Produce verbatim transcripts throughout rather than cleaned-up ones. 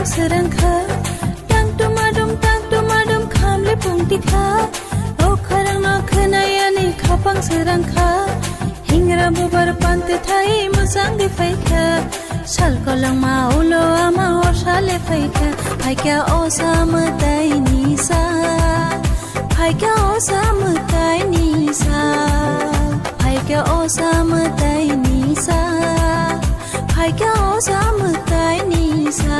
Srwngkha, tang tumadum, tang tumadum, khamle pungtikha. O khorang no khwnayani khapang srwngkha. Hingra bubar pante thai musang de phaikha. Sal kolongma ulo ama horsale phaikha. Phaikha o sa mwtai ni sa. Phaikha o sa mwtai ni sa. Phaikha o sa mwtai ni sa. Phaikha o sa mwtai ni sa.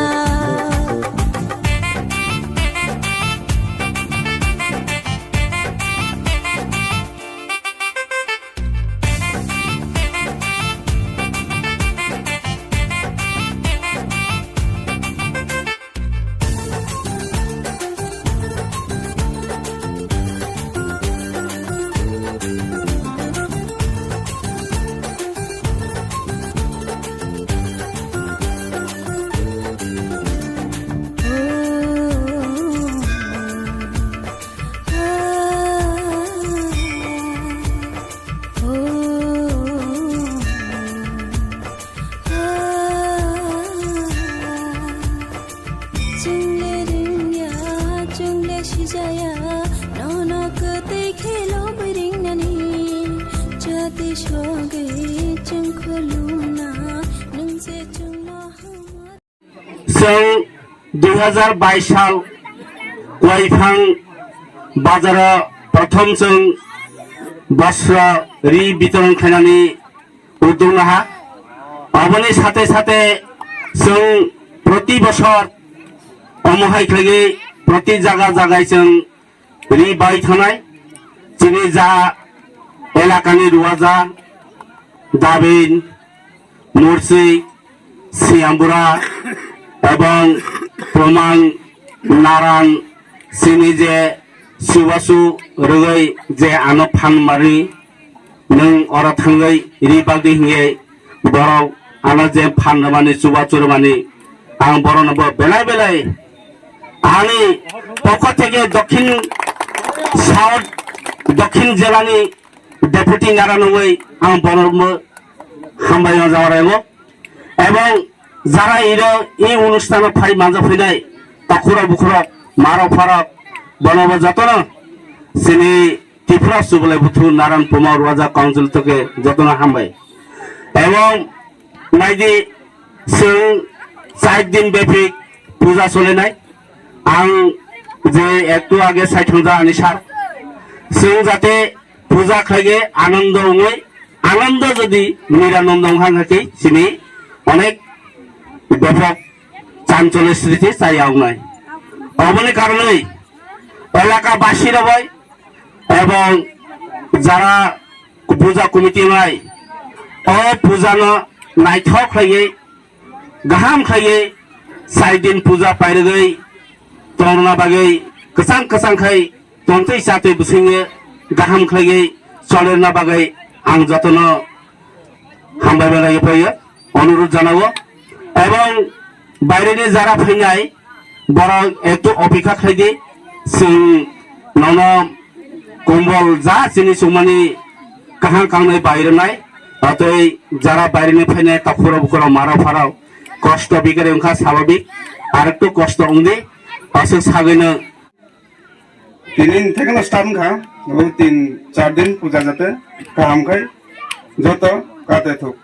Chwngle ringya, chwngle sijaya, nono kwtwi khelo bwringnani. Jati sogwi chwng khulumna, nwng se chwngno hamar. Chwng dui hazar bais sal Kuaifang bazaro prothom chwng bosro ri bitoron khlainani uddog naha. Aboni sate sate chwng proti bosor omo hai khlaiwi proti jaga jagai chwng ri bai thanai. Chini ja elakani Ruaja, Dabin, Mursi, Siambura ebong Promang Naran chini je Subasu rwgwi je ano phan mari nwng oro thangwi ri bagwi hingye borok ano je phan rwmani chubachu rwmani ang borokno bo belai belai ani pokho theke Dokhin South Dokhin jelani Deputy Naran wngwi ang borokno hambai o jaga rego. Ebong jara iro i onusthano phai manja phainai takhurok bukhurok marok pharok bonobo jotono chini Tripura Subalai Buthu Naran Puma Ruaja Council toke jotono hambai. Ebong naidi chwng char din bepik puja solenai. Ang je ektu age sai thangja ani sar. Chwng jate puja khlaige anondo wngwi, anondo jodi niranondo wngkha khe chini onek bepok chanchole sriti chaya wngnai. Oboni karonwi elaka basi rok bai ebong jara puja committee bai o puja no naithok khlaiwi, gaham khlaiwi, char din puja pairwgwi tongna bagwi, kwchang kwchang khai tongtwi chatwi bwswngwi gaham khlaiwi cholirna bagwi ang jotono hambai belai phaio, onurudh janao. Ebong baireni jara phainai borok ektu opikha khlaidi, chwng nono kombol ja chini chumani kaham kangnai bai rwnai, atwi jara baireni phainai takhurok bukhurok marok pharok kosto bikari wngkha swababik, arektu kosto wngdi, aswk sagwino. Tini thekno start wngkha, o tin char din puja jate kaham khai joto kate thuk.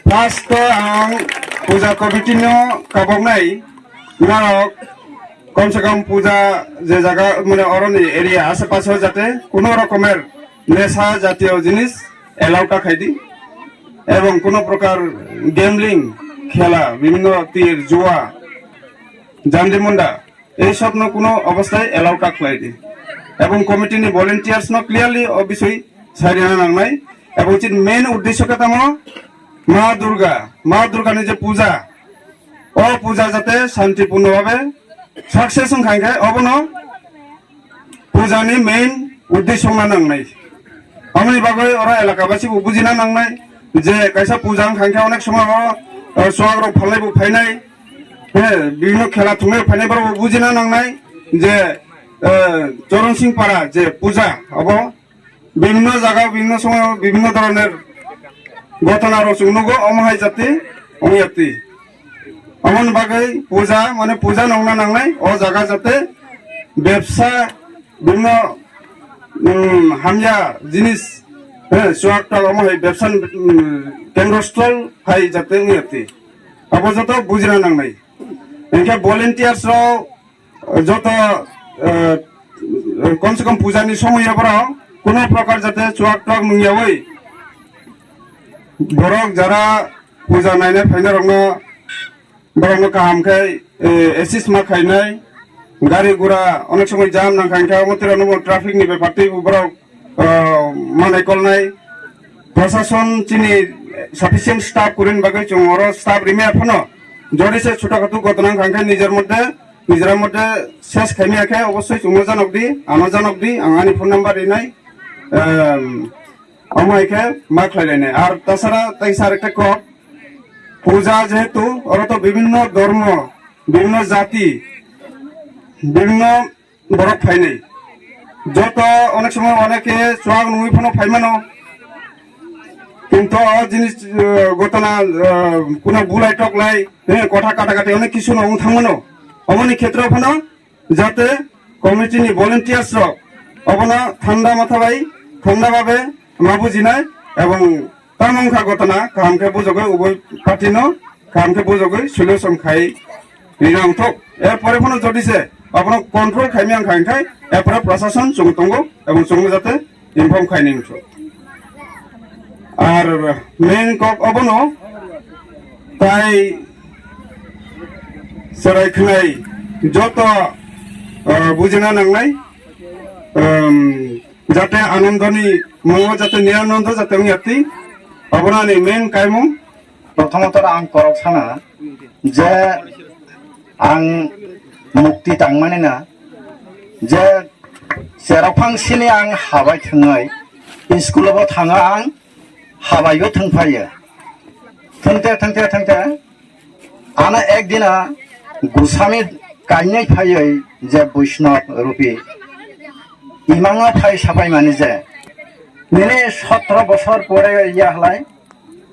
First o ang puja committee no kaboknai norok kom se kom puja je jaga mane oroni area ashe pashe jate kuno rokomer nesha jatiyo jinis allow ta khaidi ebong kuno prokar gambling khela bibhinno tir jua jandi munda ei sobno kuno obostai allow ta khlaidi. Ebong committee ni volunteers no clearly o bisoi sairina nangnai. Ebong chini main uddesho khe tamo Ma Durga, Ma Durga ni je puja, o puja jate shantipunno bhabe success wngkha khe obono puja ni main uddesho wngna nangnai. Aboni bagwi oro elaka basi bo bujina nangnai je kaisa puja wngkha khe onek somoy o, o, chuwak rok phalnai bo phainai, he, bibhinno khela thungnai phainai borok bo bujina nangnai je, e, Choron Singh Para je puja abo bibhinno jaga bibhinno somoy o bibhinno dhoroner ghotona rok chwng nugo omo hai jati ong yati. Amoni bagwi puja, mane puja nongna nangnai, o jaga jate bebsa bibhinno, um, hamya jinis, eh, chuak tak omo hai bebsa, um, kendro stol hai jate wngya twi. Abo joto bujina nangnai. Hinkhe volunteers rok joto, eh, kom se kom puja ni somoy o borok kuno prokar jate chuak tak nungyawi borok jara puja naina phaina rokno Borokno kaham khe, eh, assist ma khainai. Gari gura onek somoi jam nang kha, hinkhe omo twi rokno bo traffic ni bepar twi bo borok, ah, manai kolnai. Prashason chini sufficient staff kurin bagwi chwng oro staff rimya phano jodi se chhuta khatu gotna wngkha, hinkhe nijer moddhe, nijera moddhe ses khaimya khe obosoi chwngno janok di, ano janok di, ang ani phone number rinai. Em, Omo hai khe ma khlai lainai. Ar tasara tei sar ekta kok, puja jehetu oro to bibhinno dhormo, bibhinno jati, bibhinno borok phainai. Joto onek somoy onek khe chuak nungwi phano phaimano. Kintu o jinis, eh, gotona, eh, kuno bulai toklai, eh, kotha katakati onek kisu no wng thangmano. Omoni khetro phano jate committee ni volunteers rok obono thanda matha bai, thanda babe ma bujinai ebong tamo wngkha gotona kaham khe bujogwi uboi party no kaham khe bujogwi solution khai rina wngthok. Er pore phano jodi se abono control khaimya wngkha, hinkhe er pore prashason chwng tongo ebong chwngno jate inform khaini wngkha. Ar main kok obono tai chwrai khwnai joto, ah, bujina nangnai, um, jate anandoni mungo jate niranando jate wngya twi, obono ani main kaimung. Prothomoto ang korok sana je ang mukti tangmani na je cherok phang sini ang habai thangwi school bo thanga ang habai bo thang phaiya thangte thangte thangte ana ek dina gusami kainai phaiwi je Vaishnav rupi imanga phai sapai mani je nini sotro bosor pore ya halai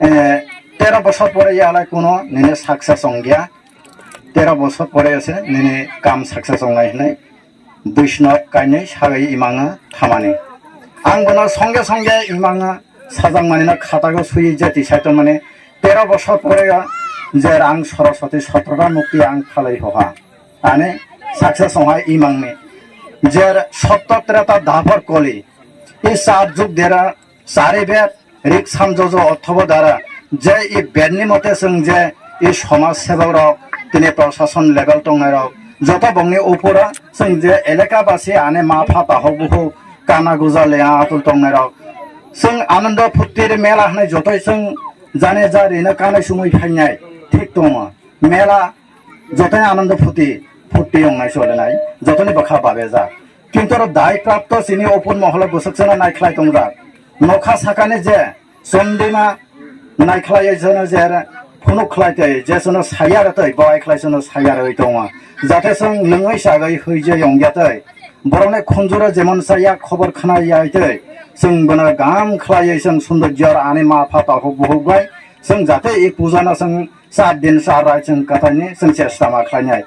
eh, tero bosor pore ya halai kuno nini success ongya, tero bosor pore se nini kam success ongnai hinui Vaishnav kainwi sagai imanga thamani. Ang bono songya songya imanga sajak manino khatago sui jeti saito mani tero bosor pore je rang Saraswati sotrota mukti ang khalai hoha. Ani success ongha imangni. Je sotto treta dapor koli. I sat juk dera Chari bed, rik samjojo othobo dara, je i bedni mote chwng je i somaj sebok rok, tini prashason level tongnai rok, joto bongni upora chwng je eleka basi ani ma pha tahok buhuk, kana guja leya atul tongnai rok, chwng anando phuttir mela hwnwi jotoi chwng jani ja rino kanai sumui phainai thik tongo. Mela jotoni anando phuti, phuti wngnai solenai, jotoni bwkha babejak. Kintu oro dai prapto chini opor moholo bwswk chwngno naikhlai tongjak. Nokha sakani je chondima naikhlai jono je phunuk khlai tei je chwngno sayar tei bo ai khlai chwngno sayar oi tongo. Jate chwng nwngwi sagwi hwijwi ongya tei borokni khunjuro jemon chaya khobor khna ya tei chwng bono gam khlaiwi chwng sundor jor ani ma pha tahuk buhuk bai chwng jate i pujano chwng Char din char rai chwng kwthaini chwng chesta ma khlainai.